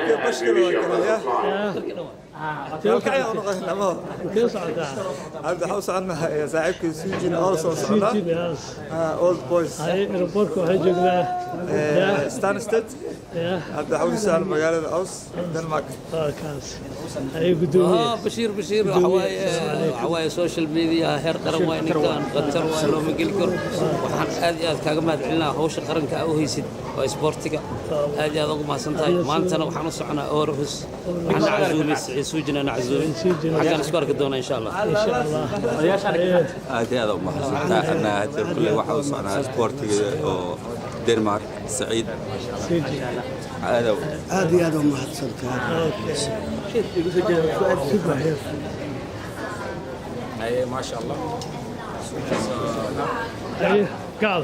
Saaxiibkii Bashir waa kanaya. Kalkacyo noqon ama Intee socotaa? Hadda waxaan u soconnahay saaxiibkii Sujin oo soo socda. Sujin, yes. Old boys. Haye, airportka waxaan joognaa. Stansted. Hadda waxaan u soconnaa magaalada Aarhus, Denmark. Waa kaas. Haye, gudoomiye. Bashiir, Bashiir, waxa waaye, waxa waaye social media heer qaran waay. Ninkan qatar waa looma geli karo. Waxaan aad iyo aad kaaga mahad celinaa hawsha qaranka aa u haysid oo isboortiga. Aad iyo aad ugu mahadsan tahay. Maantana waxaan u soconaa Aarhus. Waxaan casuumay Siciid Suujin, aan casuumay. Xaggaan isku arki doonaa, insha Allah. Insha Allah. Aad iyo aad u mahadsantahay. Anaa hadda kulle waxaa u socnaa isboortiga oo Denmark, Saciid. Sujin. Aad. Aad iyo aad u mahadsantahay. Super. Haye, maasha Allah. Haye, gacal.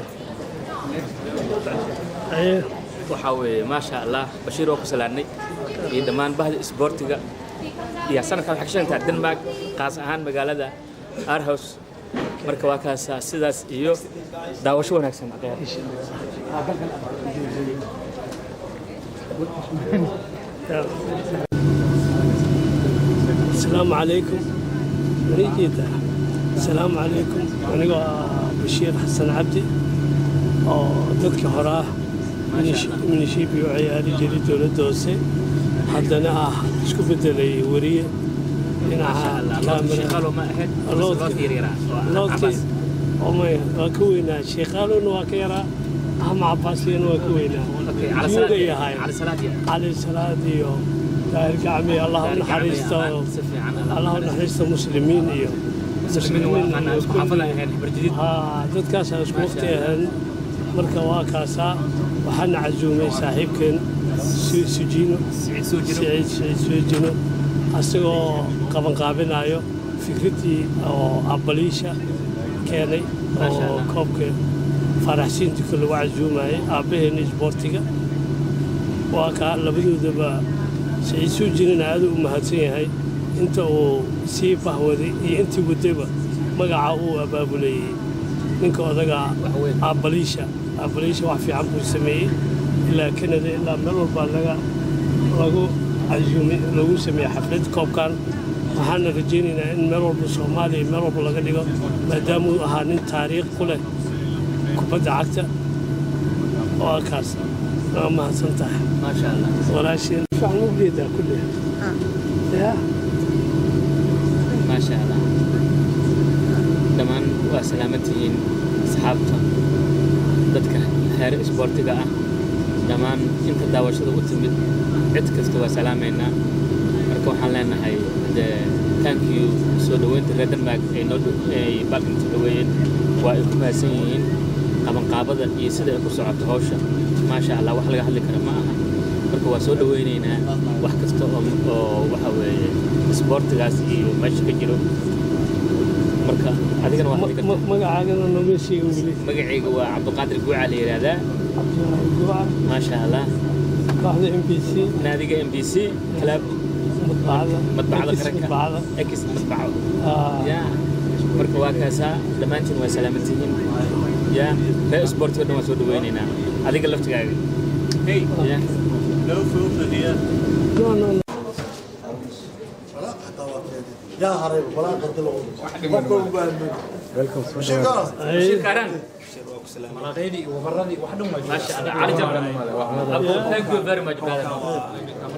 Haye. Waxaa weeye, maasha Allah, Bashiir waa ku salaannay iyo dhammaan bahda isboortiga iyo sanadkan waxay ka shaqayntaa Denmark, qaas ahaan magaalada Aarhus. Marka waa kaasaa, sidaas iyo daawasho wanaagsan, aqyaar. Insha Allah. Asalaamu calaykum. Manijeeda. Asalaamu calaykum. Anigoo ah Bashiir Xasan Cabdi oo dadkii hore ah minishiibi u ciyaari jiray dowladda hoose, haddana ah isku bedelay weriye dhinaca Shiiqaalo ma ahayd? Loodkii omay waa ka weynaa, Shiiqaalona waa ka yaraa, Axmed Cabaasiyana waa ka weynaa. Juuday ahaayeen. Cali Salaad iyo Daahir Gacmi, Allah u naxariisto, Allah u naxariisto, muslimiin iyo dadkaasaan isku waqti ahayn. Marka waa kaasaa, waxaana casuumay saaxiibkeen Sujiino, Siciid, Siciid Suujino, asagoo qabanqaabinayo fikraddii oo abaliisha keenay oo koobka faaraxsiintika lagu casuumayay aabbaheena isboortiga. Waa kaa labadoodaba. Siciid Suujinina aad u mahadsan yahay inta uu sii bahwaday iyo intii waddayba magaca uu abaabulayey ninka odaga aabbaliisha. Aabbaliisha wax fiican buu sameeyey. Ilaa Canada, ilaa meel walbaa laga lagu casuumay, lagu sameeyey xaflad koobkan. Waxaana rajaynaynaa in meel walba Soomaaliya, meel walba laga dhigo, maadaama uu ahaa nin taariikh ku leh kubadda cagta. Waa kaas, waa mahadsan tahay walaasheen. Fiican u jeedaa kulli ya. Maasha Allah, dhammaan waa salaamantihiin asxaabta, dadka heer isboortiga ah, dhammaan inta daawashada u timid, cid kasta waa salaamaynaa. Marka waxaan leenahay de thank you. Soo dhoweynta reer Denmark ay noo ay baalkan soo dhoweeyeen, waa ay ku mahadsan yihiin. Qabanqaabada iyo sida ay ku socoto hawsha, maasha Allah, wax laga hadli kara ma aha. Marka waa soo dhoweynaynaa wax kasta oo waxa weeye isboortigaas iyo meesha ka jiro. Marka adigana waa hadli kartaa. Magacaagana nooma sheegin weli. Magacayga waa Cabdiqaadir Guuca la yidhaahdaa. Cabdiqaadir Guuca. Maasha Allah. Kooxda MBC. Naadiga MBC club. Madbacada. Madbacada. Ex. Qaranka. Madbacada. Ex madbaco ya. Marka waa kaasaa, dhammaantiin waa salaamantihiin ya. Reer isboortiga dhan waa soo dhaweynaynaa, adiga laftigaaga ya. No, no, no. Yaa haray walaaqada qofka u baahan? Bashiir Kaaraan. Maasha Allah, Cali Jabra Abu, thank you very much, brother.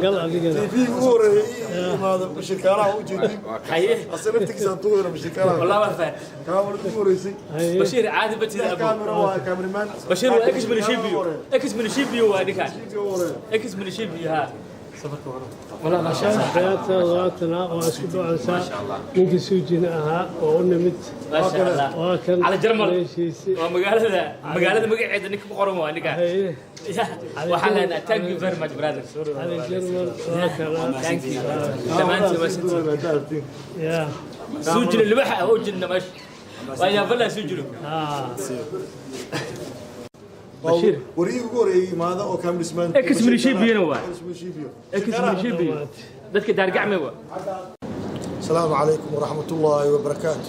Gal adigana. TV ugu horeeyay ii imaado Bashir Kaaraha u jeedin. Haye. Ase laftigiisaan tuugana Bashir Kaaraha. Wallah waa fahan. Kaamarada ugu horeysay. Bashiir caadi batida abu. Kaamira waa kaamiraman. Bashiir waa ex municipio, ex municipio waa ninkaan, ex municipio ha. Wallah maasha Allah. Xayaata waatana waa isku ducansaa ninkii Suujina ahaa oo u nimid. Maasha Allah. Waa kan. Cali Jarmal. Meeshiisi. Waa magaalada magaceeda ninka ku qoran waa ninkaan. Haye. Waxaan leenahay thank you very much, brother. Cali Jarmal waa kana. Thank you dhammaantiin, waa sintii. Ya. Soo jiro libaxa oo jirna meesha waa yaabala soo jiro. Bashir wariyii ugu horeeyay imaado oo kaamiraman. Ex municipio waa. Ex municipio. Ex municipio dadka daargacme waa. Asalaamu calaykum waraxmat ullaahi wabarakaatu.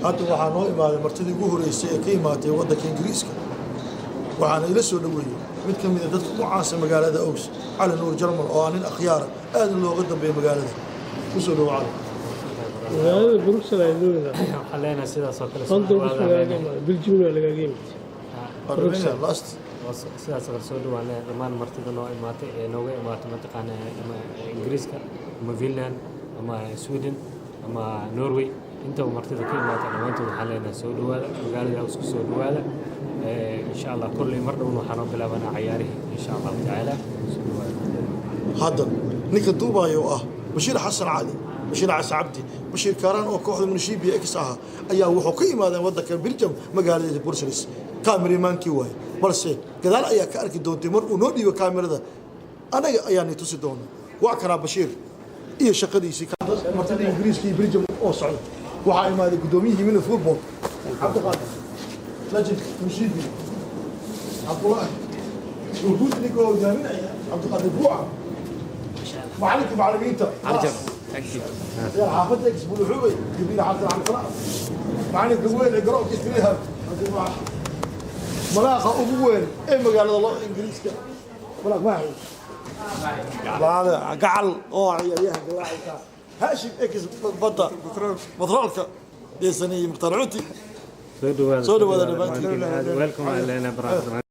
Hadda waxaa noo imaaday martidii ugu horeysay ee ka imaatay waddanka Ingiriiska. Waxaana ila soo dhoweeyey Mid ka mid a dadka ugu caansan magaalada Aarhus, Cali Nuur Jarmal, oo ah nin akhyaara aadna looga dambeeya magaalada. Kusoo dhowo, Cali. Magaalada Bruxelles ay loogaa. Waxaan leenahay sidaas oo kale soo London dhawaada kusoo leenahay. Belgium waa lagaaga yimid. Last. Sidaas oo kale soo dhawaan leenahay dhammaan martida noo imaatay ee nooga imaatay, mataqaana, ama Ingiriiska ama Finland ama Sweden ama Norway, intaba martida ka imaatay dhammaantood waxaan leenahay soo dhawaada magaalada Aarhus, ku soo dhawaada. Insha Allah kolley mar dhowna waxaa noo bilaabanaa cayaarihii, insha Allahu tacaala. Soo dhawaada. Haddan ninka duubaayo oo ah Bashiir Xasan Cali, Bashiir Xasan Cabdi, Bashiir Kaaraan, oo kooxda Munishibia X ahaa, ayaa wuxuu ka yimaadeen waddanka Belgium, magaaladeeda Brussels. Kaamerimaankii waaye, balse gadaal ayaa ka arki doontay mar uu noo dhiibo kaamirada, anaga ayaanay tusi doona. Waa kanaa Bashiir iyo shaqadiisii. Martida Ingiriiska iyo Belgium oo socda waxaa imaaday guddoomiyihii Mini Football, Cabdiqaadir Legend Munishibia, Cabdulaahi Wuhuud, ninka hogaaminaya Cabdiqaadir Buuca, macalinka macalimiinta يا حافظ اكس بلوحوي كبير حسن عبد السلام، macalinka weyn ee garoonka Istriha, malaaqa ugu weyn ee magaalada loo Ingiriiska, malaaq maaxi baada gacal oo ciyaaryahanka laacibka Haashim X badda batroolka deesaniyo Mukhtaar Cuti. Soo dhawaada. Soo dhawaada dhammaantiin. Welcome aan leenahay, brother.